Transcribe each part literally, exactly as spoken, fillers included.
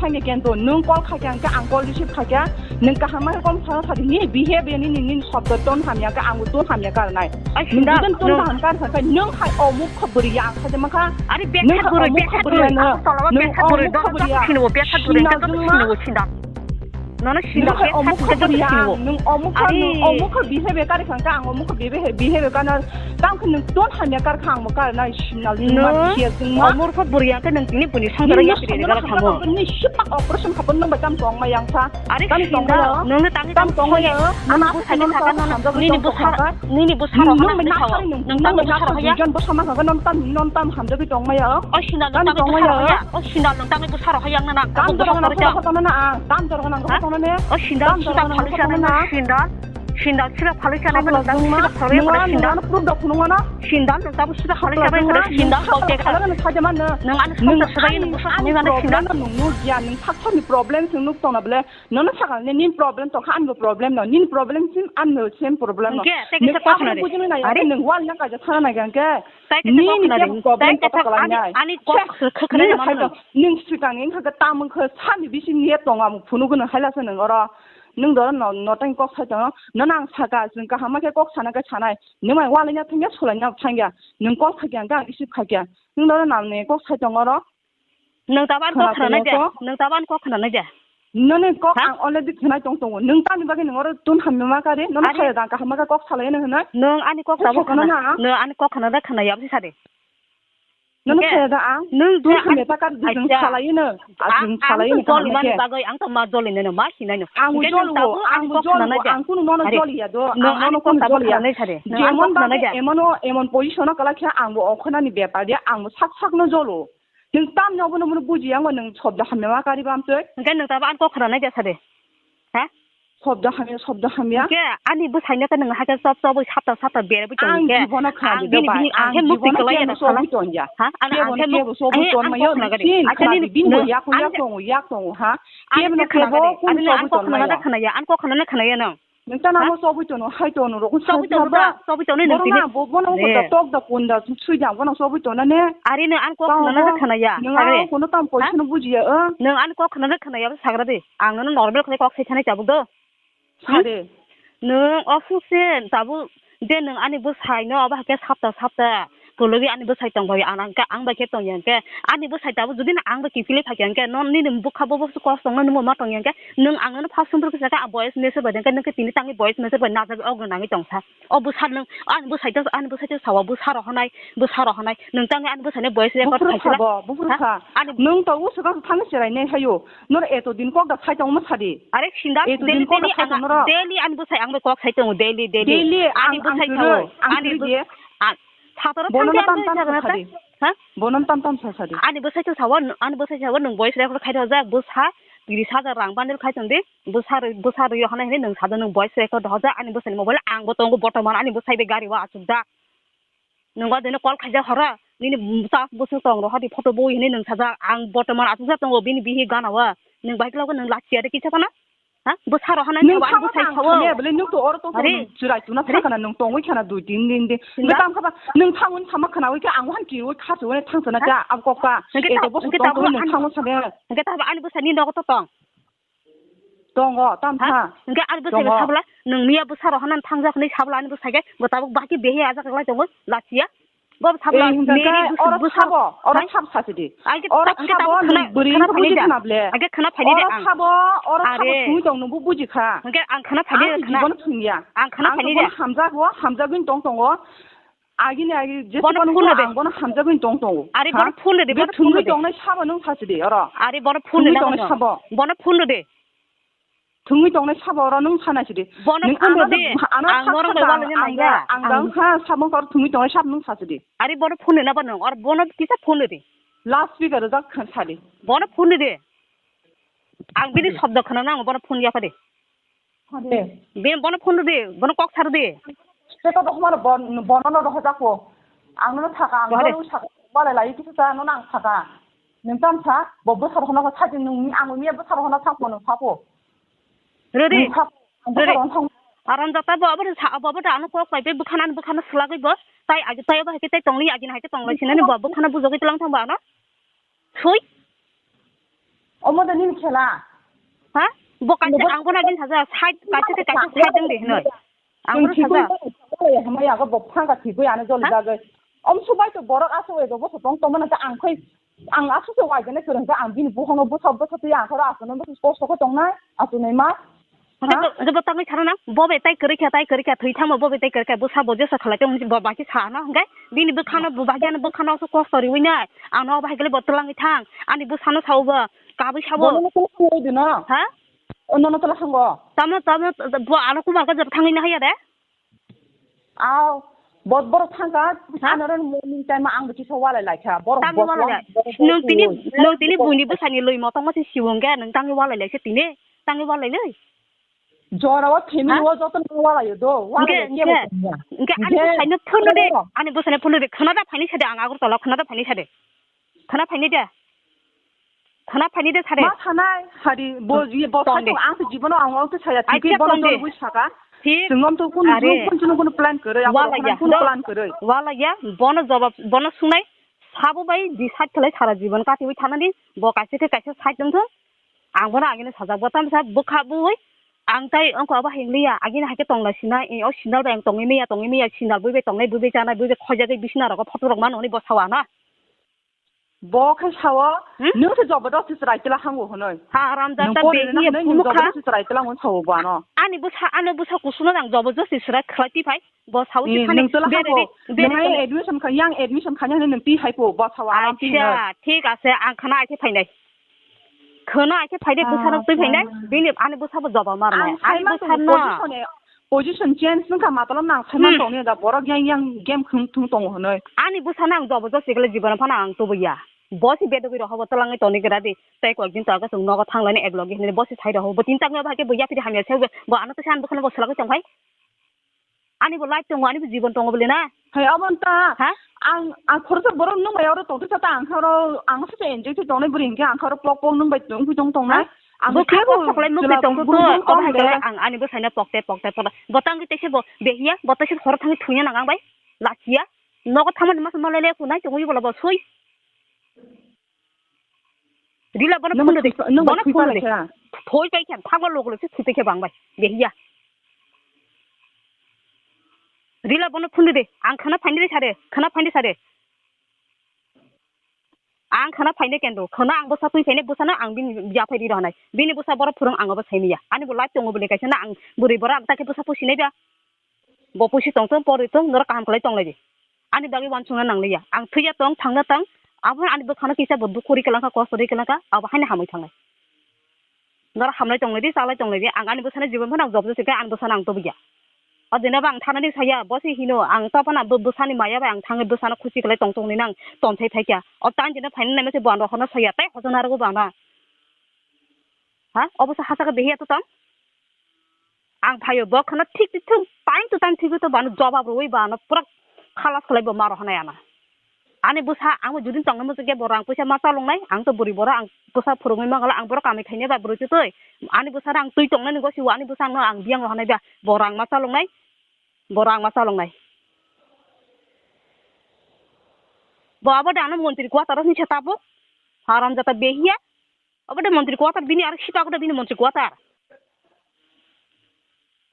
thangya kento, nwng call khaikha hwnkhe ang call receive khaikha, nwng kaham ma kom sana sadi ni behavior ni ni ni sobdo ton hamya kha, ang ton hamya kha nai. Ai, nwng sindal, bujan ton nwng kaham kha kha, nwng hai omuk kha bwrwi ya ang kha jama kha. Ari nwng betha hai bwrwi, omuk kha betha bwrwi bwrwi, ano. Ang tolaba nwng betha bwrwi, omuk kha dono bwrwi to ya. Sinibo, betha bwrwi, sindal nwng jama jwngma. Sinibo, sindal. Nono sindal nwng hai khe omuk kha bwrwi ya, sinibo. Nwng omuk kha, ari nwng omuk kha behavior kari kha, ang omuk kha behavior, behavior kha na. Tang khe nwng ton hamya kar kha, ang bo kar nai sinal jwngma, no, siya jwngma. Omor kha bwrwi ang khe nwng tini buini songdoro ya tiri gala thamo. Ni sipak operation kha pon nwng bai tam tong ma yang sa. Ari tam tong ma ya. Nwng tang tam tong ma ya. Ano bu sadi saka nono nini bu sar, nini bu sar hana nini thawa. Nwng tang bu sar ya. Jon bu sama kha non tam non tam hamjabi tong ma ya. O sinal nwng tang bu sar ya. O sinal nwng tang bu sar ya nang. Tam dorong nang tong na. Tam dorong nang tong na ne. O sinal sida phalwi sana sinal. Sindal sida phalwi sana, sida phalwi sana, sindal. Sindal nwng tabo sida phalwi sana, sindal kok dekha. Nwng ani songsa sida nwng busa songwi mano sindal. Nwng nukya, nwng saksa ni problem se nuk tona bole. Nono sakal ne nin problem tokha, anbo problem no. Nin problem sim, anbo same problem no. Hwnkhe, tei kisa kok khna de. Are nwng wal na kaja thana nai hwnkhe. Tei kisa kok khna de. Tei kisa ani kok khna de. Nwng swkang ni wngkha khe tamung khe sani bisi net tong, ang phunuk gwnang hai lasa nwng oro. Nwng doro no, no tang kok sai tongo. Nono ang saka, chwng kaham ma khe kok sana khe sanai. Nwng bai walai na thangya, sulai na thangya. Nwng kok khaikya, ang receive khaikya. Nwng doro nam ni kok sai tongo oro. Nwng tabo ani kok khna nai de. Nwng tabo ani kok khna nai de. Noni kok ang already khnai tong tongo. Nwng tamni bagwi nwng oro tun hamya ma kari? Nono saya jang kaham ma khe kok salai no hwnwi. Nwng ani kok tabo khna. Nwng ani kok khna da khna ya bwsa de. Nono Hwnkhe khaya da ang? Nwng Tun je hamya ta kar jwng acha. Salaino. Ang, Ajwng ang salaino to joli kaham mani khe. Bagwi, ang to ma joli neno, ma sinai no. Ang Hwnkhe nwng joli tabuk o, ang ang kok joli khna o, nai ja. Ang kunu nono Are, joli ya do. Nwng Ang nono ani kok kunu tabuk joli ya. Khna nai sare. Nwng ani Jemon kok khna nai babe, ja. Emon o, emon position o kala khe ang bo okhonani bepar de, ang bo sak sak no jolo. Nwng tamni obono bono buji ya, nwng sobda hamya ma kari bam twi. Hwnkhe nwng tabuk ani kok khna nai ja sare. Ha? Sobda hamya, sobda hamya. Hwnkhe ani bwsaino khe nwng hakhe chop chobwi sapta sapta berwi tongo Ang hwnkhe. Jibono khna Ang di do bini bai. Bini ang Ang khe mukti jibono kwlai kebo ya sobwi tonja. Ha? Ang, ang Kebo khe kebo muk-, sobwi eh, ang tonmayo. Kok khna gadi. Sin Acha khna nini, di bini bo nwng, yak ang, yak tongo, yak tongo, ha? Ani Kebo no khe khna kebo gadi. Ani kung no ang sobwi kok khna tonmayo. Da khna ya, ang kok khna na khna ya nwng. Nwng tana Ha? Mo sobwi tono, hai tono, rokon Sobwi tono da, sobwi tono nwng Borok tini. Na, bo, bono Ne. Tok da kunda, sui da, bono sobwi tona ne. Ari nwng ang kok khna na khna ya. Nwng ang kono tam koi sono buji ya, eh? Nwng ang kok khna na khna ya, sagra di. Ang nono normal khlai kok sai sanai tabuk do. Sade. Nwng office se tabuk je nwng ani bwsai no abo hakhe sapta sapta kologwi ani bwsai tong bai ang, ang, ang bai khe tong yang khe ani bwsai tabuk jodi no ang bai kiphilwi phai khe ang khe non nini bwkha bo bo kosto no nungma tong yang khe nwng ang no first sumber kisa khe voice message bai deng khe nwng khe tini tangwi voice message bai najagwi og nangwi tong sa o bwsa nwng ani bwsai to ani bwsai to sawa bwsa rohonai bwsa rohonai nwng tangwi ani bwsai no voice record Buphuru khaisila. Sabo, buphuru Ha? Sa. Ani Nwng to usuk ang thangwi cherai nai hayo. Nor eto din kok da sai tongma sadi. Are sinda Eto daily din kok daily da sai ang tongma ro. Daily ani bwsai ang bai kok sai tongo daily daily. Daily Ani ang, ang bwsai kwrwi, sao. Ang Ani kwrwi bw-, de. a-, satoro Bono thangkhe na ang tam tam bwsai sa sagana sadi. Ha? Bono tam tam sa sadi. Ani bwsai to sao, ani bwsai sao nwng voice record khai thajak bwsa tiris hajar rang bundle khai tong di. Bwsa rwi, bwsa rwi hwnai hwnwi nwng sado nwng voice record hoja ani bwsani mobile ang bo tongo bortoman ani bwsai bai gari o achuk da. Nwng o dino call khaijak horo, nini bwsa bwswk tong rohadi photo bui hwnwi nwng sajak, ang bortoman achukjak tongo bini bihi gana o, nwng bai khe labo nwng lachiya de kisa phano? Ha? Bwsa rohana Nwng ni wari tamo bwsai tang sao. Khane bole nwng to oro tong Are? Nwng chwrai tuna Are? Thang khana nwng tongwi khana dui tin din din. Sinda? Nwng tamo khana nwng thawi sama khana wi khe ang wan ki wi kha chwai thang sana Ha? Cha am kok ka. Hwnkhe Eto ta-, bwswk hwnkhe tong tabuk tong nwng ani thangno sade. Hwnkhe tabuk ani bwsani nogo to tong. Tongo, tam Ha? Tha. Hwnkhe ani bwsai Tongo. Sabla, nwng miya bwsa rohana thangjak hwnwi sabla ani bwsai khe, bo tabuk baki behe ajak lai tongo, lachiya. Bo sabla, Ei, hwnkhe meri bwsa, oro bwsa. Sabo, oro Hai? Sab sasidi. Ai khe Oro ta-, hwnkhe sabo, tabuk khna-, nwng bwrwi khna phaini phunukdi de ang. Khna ble. Ai khe khna phaini de Oro ang. Sabo, oro sabo Are. Thungwi tong, nwngbo buji kha. Hwnkhe ang khna phaini de Ang khna. Jibono thungya. Ang khna Ang phaini de. Jibono hamjago, hamjagwini tong tongo. Agini agi jesa Bono pano phone hwnkhe de. Ang bono hamjagwini tong tongo. Are Ha? Bono phone de, Be bono phone thungwi de. Tongnai sabo nwng sasidi oro. Are bono phone de Thungwi na tongnai bono. Sabo. Bono phone de. Thungwi tongnai sabo oro nwng sana sidi. Bono Nwng phone ano de. Ano Ang norok bai sakha walai ang nangya. Ang Ang dang ha sabo kor thungwi tongnai sabo nwng sasidi. Are bono phone de na bono. Or bono kisa phone de. Last week aro jak khan sadi. Bono phone de. Ang bini Hadi. Sobdo khna nango bono phone ya phade. Hadi. Be bono phone de, bono kok sar de. Tei to dokhma no bon-, bono no rohorjak po. Ang no thaka, ang Rohor de. No saka, balai lai kisa cha no nang saka. Nwng tam sa, bo bwsar hono sa din nwng ang miya bwsar hono thang po nwng sapo. Rodi. Nwng sap, ang Rodi. Bwsar hono thang. Aram jata bo abo sa, bo bo da ano kok pai be bwkhana bwkhana swlagwi bo. Tai agi tai bo hai ke tai tongli agi hai ke tonglai sinani bo bwkhana bujogwi tlang thang ba ano. Sui. Omo da nini khela. Ha? Bo kaisa Bo ang bo nagin saja side kaisa ke kaisa side dong de hinoi. Ang bo saja. Hamai aga bo phanga thigwi ano joli Ha? Jagwi. Om subai to borok aso ego bo tong tong mana ta ang khoi ang aso se wai gane kurang ta ang bini buhongo bo sab bo sab ya khoro aso no bo kosto ko tongnai aso nei ma. Hwnkhe Ha? Bo, hwnkhe bo tangwi sana nang, bo bai tai kwrwi kha, tai kwrwi kha, thwi thangma bo bai tai kwrwi kha, bwsa bo jesa khlai tong, bo bai khe sa ano, hwnkhe bini bwkhano, bo bai khe ano bwkhano aswk kosto riwi nai, ang no bahai khe bo twlangwi thang, ani bwsano sao bo, kabui sao bo. Bono no twlangwi dino. Ha? O nono twla thango. Tamo, tamo, bo ano kubar ka jor thangwi na haya de? Aw, bot borok thangkha, Ha? Ano ren morning time ang bwkisa walai laikha, borok Tangwi bot walai lai. Nwng tini, nwng tini buini bwsani lwi motong masi siwung khe, nwng tangwi walai lai se tini, tangwi walai lai. Jora o family Ha? O joto no walaio do, walaio Hwnkhe, kebo hwnkhe, tongya. Hwnkhe ani Hwnkhe bwsaino phone de, ani bwsaino phone de, khwna da phaini sade ang Agartala, khwna da phaini sade. Khwna phaini de. Khwna phaini de sade. Ma sanai, hari bo, ye bo Tong de. Saito ang to jibono ang ang to saya, Ai, thik bono tong de. Dol bui saka. Thik. Chwng om to kunu Are. Kunu, kunu plan kwrwi, abo Wala rok ya. Kunu Do. Plan kwrwi. Wala ya, bono jawab, bono sungnai, sabo bai decide khlai sara jibon katiwi thanani, bo kaisa khe kaisa side wngthung. Ang bono agini sajak bo tamsa bwkha bui ang tai ongko abo hingliya agini haikhe tongla sinai o sinal bai ang tongwi maya tongwi maya sinal bui bai tongnai bui bai chanai bui bai khoijagwi bisina rogo photo rok mano hwnwi bo sawa na. Bo khai sao, Hmm? Nwng se jobodosti chwrai tila hango hwnwi. Ha, haramjada Nwng pore rwna behi hwnwi nwng phunukha. Jobodosti chwrai tila hwnwi sao bo ano. Ani bwsa, ani bwsa kusuno nang jobodosti chwrai khlai tiphai. Bo sao Eh, tiphani nwng tila bere hango. Re, bere Nwng re. Admission kha, yang admission kha, yang nwng ti hai po, bo sao aram ti hwnwi. Acha, thik ase, ang khana aise phainai. Khana aise phainai, bwsano twi phainai. Aha. Bini ani bwsa bo joba marnai. Ang Ani sai ma bwsa tongo, no. Position e, position change wngkha matalo nang sai ma Hmm. Tongni da borok yang yang game khung thung tongo hwnwi. Ani bwsano ang jobodosti khle jibon phano ang tubuya. Bo si bedogwi rohobo twlangwi toni gra di. Tei koi din to aga chwng nogo thanglaini ek logi hinwi bo si sai rohobo. Bo tin tak no bahai khe bo yaphi di hamya se bo ano to san bwkhano bo swlagwi tong phai. Ani bo life tongo, ani bo jibon tongo bole na? Hai, abo ta. Ha? Ang, ang khoroksa borok nwng bai oro tongtwi sa ta, ang khe oro, ang se enjoy khe tongnai bwrwi hinkhe, ang khe oro pok pok nwng bai tong, tong tongnai. Ha? Ang bo khe kebo pok soklai nuk jwla tong bwrwi to, tong obo hai de. Khe ang ani bwsaino pokte, pokte, pokte. Bo tangwi teisa bo behiya, bo teisa khoro thangwi thuina nang ang bai. Lachiya. Nogo thangmani masa malai le kunai tongwi bola bo sui. Rila bono Nang phundu de. Nang Bono phundu de. Thoi kai khan thangma log log se thoi kai khe bang bai. Behiya. Rila bono phundu de. Ang khana phaini de sare. Khana phaini sare. Ang khana phaini kendo. Khana ang bwsa twi phaini bwsano ang bini ya phai ri rohnai. Bini bwsa bono phurung ang obo saini ya. Ani bo life tongo bole kaisa na ang bwrwi bora ang ta khe bwsa pusi nai ba. Bo pusi tong tong, pori tong, norok kaham khlai tong lai di. Ani bagwi uansukna nang liya. Ang thwiya tong, thangna tong, abo ani bwkhano kisa bo dukhu ri kwlangkha, kosto ri kwlangkha, abo haino hamwi thangnai. Norok hamlai tong lai di, chalai tong lai di. Ang ani bwsani jibon phano ang job josi khe ani bwsano ang tubuya. O dino bo ang thanani saya, bo se hino, ang to phano bo bwsani maya bai ang thangwi bwsano khusi khlai tong tongni nang tonsai phaikha. O tan dino phaina naima se bo ang rohorno saya, tei hochona rwgo bo ano. Ha? Obo se hachaka behiya to tong? Ang phaio bo kheno thik thik thung time to time thik to bano jobab rwui bano pura khalas khlai bo maro hanai ana. Ani bwsa ang bo judin tongna muchuk ya bo rang puisa ma chalongnai ang to bwrwi bora ang bwsa phurungwi mangala ang boro kamai khainai ba bwrwi twi twi ani bwsa rang twi tongnani gosio ani bwsa no ang biyang rohanai ba bo rang ma chalongnai bo rang ma chalongnai. Bo abo de ano montri kwataro hinsa tabuk haramjata behiya. Obo de montri quarter bini aro sita koto bini montri quarter.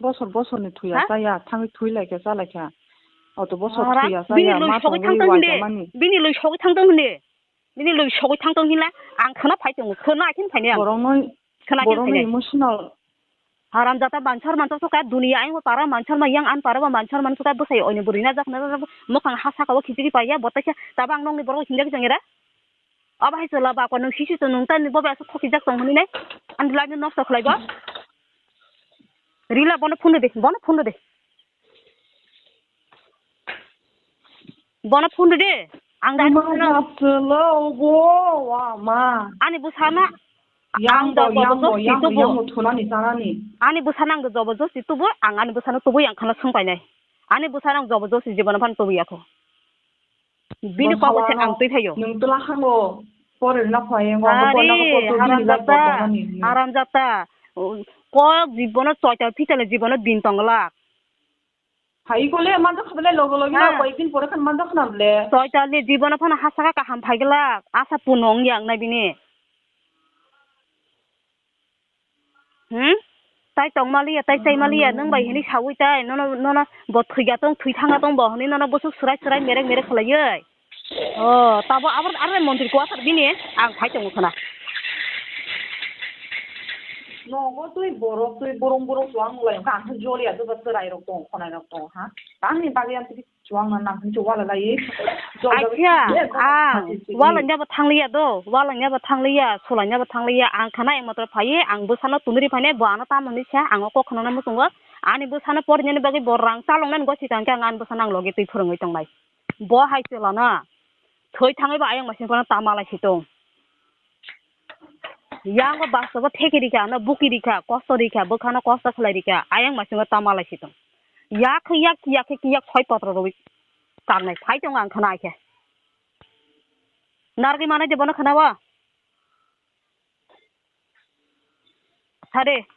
Bosor bosor ni thuya chaya thangwi thwi lai kha cha lai kha. Oto bosor thuya chaya bini lui sogwi thang tong hinde. Bini lui sogwi thang tong hinde. Bini lui sogwi thang tong hinla ang khana phai tongo khana akin phaini ang. Borokno khana akin borokno phaini. Emotional. Haramjata manchar manchar soka duniya ayang para manchar ma yang an para ba manchar man soka bwsai oini bwrwi na jak na jak mokang ha saka o khichiri paiya botaisa tabang nongni borok hinjak jang era. Abo hai chwla ba ko nwng sisi to nwng tani bo bai aswk khokijak tong hwnwi nai. Ani life no nosto khlai bo. Rila bono phone de, bono phone de. Bono phone de. Ang da. Ama chwla obo wa ma. Ani bwsano. Yang ang da bo, yang bo, yang bo, yang bo thunani chanani. Ani bwsano ang da jobo josti tubu, ang ani bwsano tubu yang khana sung painai. Ani bwsano ang jobo josti jibono phan tubu yakho. Bini kok se ang twi thaio. Nwng tla hango pore na phai ngo. Ari, haramjata, haramjata. Kok jibono choita phitale jibono din tong glak. Hai ko le manjak kha le logo logi na koi din pore khan manjak khna le. Choita le jibono phano hasaka kaham phai glak. Asa punong yang nai bini. Hmm? Tai tong maliya, tai chai maliya, nwng bai hini sawi tai, nono, nono bo thwi ga tong, thwi thanga tong bo hini nono bwswk swrai swrai merek merek khlaiwi. Oh, tabo abo aro montri kuathar bini ang phai tongo khna. Nogo twi borok twi borong borong chuang lai kha ang joliya do ba chwrai rok tong khonai rok tong ha. Tangni bagwi ang twi Chuang na nang hinwi wala lai. Acha, ang wala nya ba thangliya do, wala nya ba thangliya, sola nya ba thangliya, ang khana ekmatro phaiwi, ang bwsano tunuri phainai, bo ano tamo hinwi sa, ang o kok khna muchungo, ani bwsano porhinani bagwi bo rang chalongnani goi swkang khe ang ani bwsano ang logi twi phwrwngwi tongnai. Bo hai chwla na, thwi thangwi bo ayang masing phano tama lai si tong. Yango bastobo theki rikha, ano buki rikha, kosto rikha, bwkhano kosto khlai rikha, ayang masingo tama lai si tong. Yak khe yak, yak khe yak, soi potro rwi karnai phai tongo ang khna khe. Narwgwi manai de bono khna o. Sade,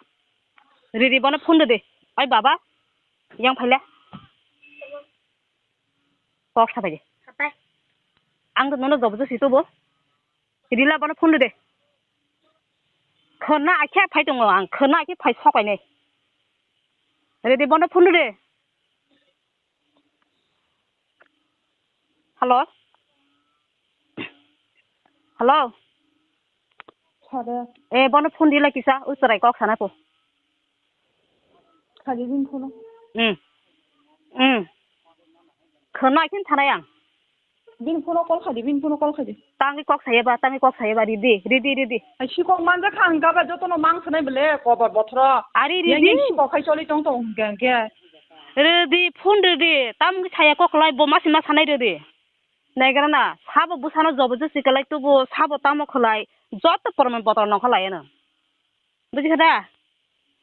riri bono phone de. Ai baba, yang phaile. Kok sa phai de. Ang to nono jobo josi tubu. Rila bono phone de. Khorna akhe phai tongo ang, khorna akhe phai sokainai. Rede bono phone de. Hello. Hello. Sade. Eh, bono phone di lai kisa, o chwrai kok sana po. Khaidi bini phone. Hmm. Hmm. Khwna khin thanai ang. Bini phone call khaidi, bini phone call khaidi. Tangwi kok saya ba, tangwi kok saya ba, ridi, ridi, ridi. Ai, si kok manja kha ang gaba joto no mang sanai bele, kobar bothro. Ari ridi. Yang si kok khai choli tong tong hingke hingke. Ridi, phone ridi, tam saya kok lai, bo masi ma sanai ridi. Naigrana, sabo bwsano jobo jwsi kalai tubu, sabo tamo khalai, joto porman botol nokha lai ano. Buji kha da?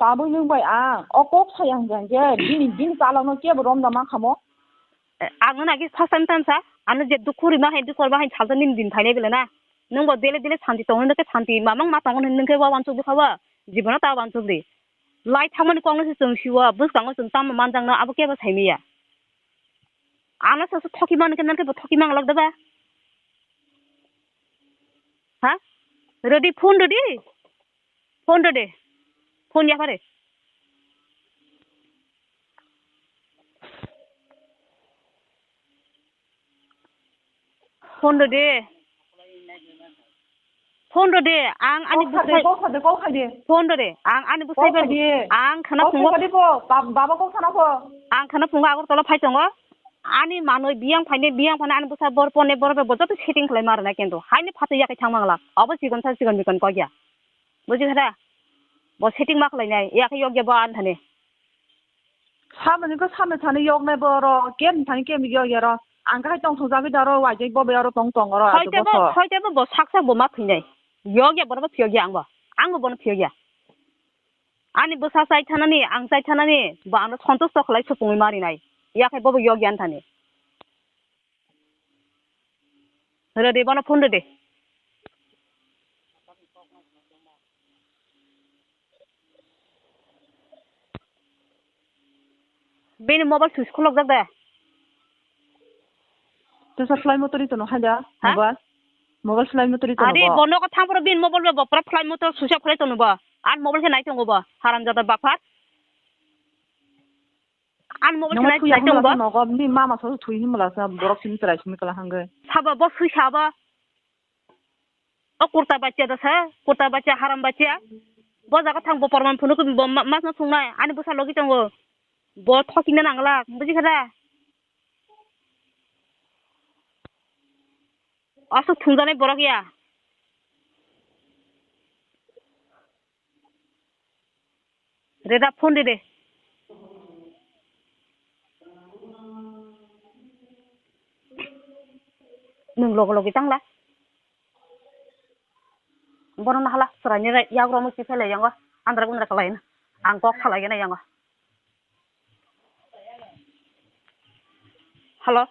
Tabui nwng bai ang, o kok saya hwnka hwnkhe, bini, bini chalokno kebo romda ma khamo. Eh, ang nang agi first time tansa, ano je dukhu rima hai, dukhu rima hai salsa nini din phainai bele na. Nwng bo dele dele santi tongo hwnke santi mamang ma tongo hwnke wa wansuk bwkha wa, jibono ta wansuk di. Lai thangmani kokno se chwng siwo, bwskango chwng tamo manjakno abo kebo saimiya. Ano se thoki man khe, nang khe bo thoki mang lok da ba? Ha? Rodi, phone rodi? Phone rodi? Phone ya pare. Phone rodi. Phone rodi. Ang ani bwsai. Kok khaidi, kok khaidi. Phone rodi. Ang ani bwsai. Kok khaidi. Ang khana phungo. Kok khaidi po. Bab-, baba kok khana po. Ang khana phungo Agartala phai tongo. Ani manwi biyang phaine, biyang phaine ani bwsa bor pone, bor be bo joto setting khlai ma rwnai kento. Haini phatwi yakai thang manglak. Obo chikon sa chikon bikon kokya. Buji kha da? Bo setting ma khlainai. Yakai yokya bo ani thani. Samani ko samani thani yoknai bo oro. Kem thani kem yokya ro. Ang khai tong thong jagwi da ro. Waijai bo be oro tong tong oro. Hoite bo, hoite bo bo sak sak bo ma phinai. Yokya bo no bo phiyokya ang bo. Ang bo bono phiyokya. Ani bwsa chai thanani, ang chai thanani, bo ano sontusto khlai supungwi marinai. Yakhai bobo yokya ani thani. Rwdi bono phone rwdi. Bini mobile switch khulokjak de. Tesa flight mode ri tono haida. Ha? Mobile. Mobile flight mode ri tono. Ari bo. Bo nogo thang poro bini mobile bo pura flight mode switch off khlai tono bo. An mobile khe nai tongo bo. Haram jada baphar. An mobile khe nai tongo bo. Nogo ni mama so thui ni mala sa borok sini trai sini kala hangge. Sabo bo sui sabo. O kurta bachya da sa, kurta bachya, haram bachya. Bo jaga thang bo porman phunuk bo ma-, mas no thungnai, ani bwsa logi tongo. Bo thokina nangla, buji kha da? Aswk thungjanai borok ya. Reda phone rede. Nwng logo logi tangla. Bono nahala chwraini rai yagrok musi phelai yango. Andra gundra kalaina. Ang kok salai gana yango. Hello.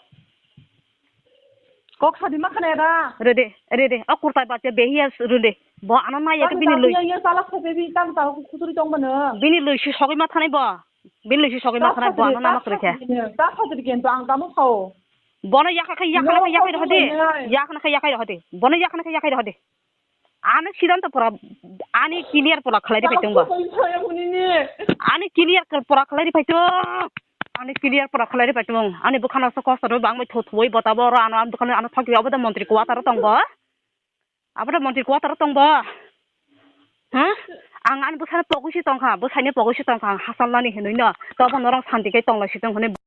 Kok sadi ma khana da. Rede, rede. O kurta bacha behiya rede. Bo ano na ya bini lui. Ya ya sala kho bebi tang ta khusuri tong bana. Bini lui si sogwi ma thanai bo. Bini lui si sogwi ma thanai bo ano na ma kre khe. Ta kho de gen to ang ta mo khao. Bono yakha khe yakha khe yakai rohadi. Yakha khe yakai rohadi. Bono yakha khe yakai rohadi. Ani siddhanto pura, ani clear pura khlai ri phai tong ba. Ani clear pura khlai ri phai tong. Ani clear pura khlai ri phai tong. Ani bwkhano so kosto ro bang bai tho thoi bota bo ro ano, ano bwkhano ano thok ri obo da montri quarter tong bo. Abo da montri quarter tong bo. Ha? Ang ani bwkhano pogwi si tong kha, bwsai ni pogwi si tong kha, ang hasal nani hinwi no. To bo norok santi kai tong lai si tong hwnwi.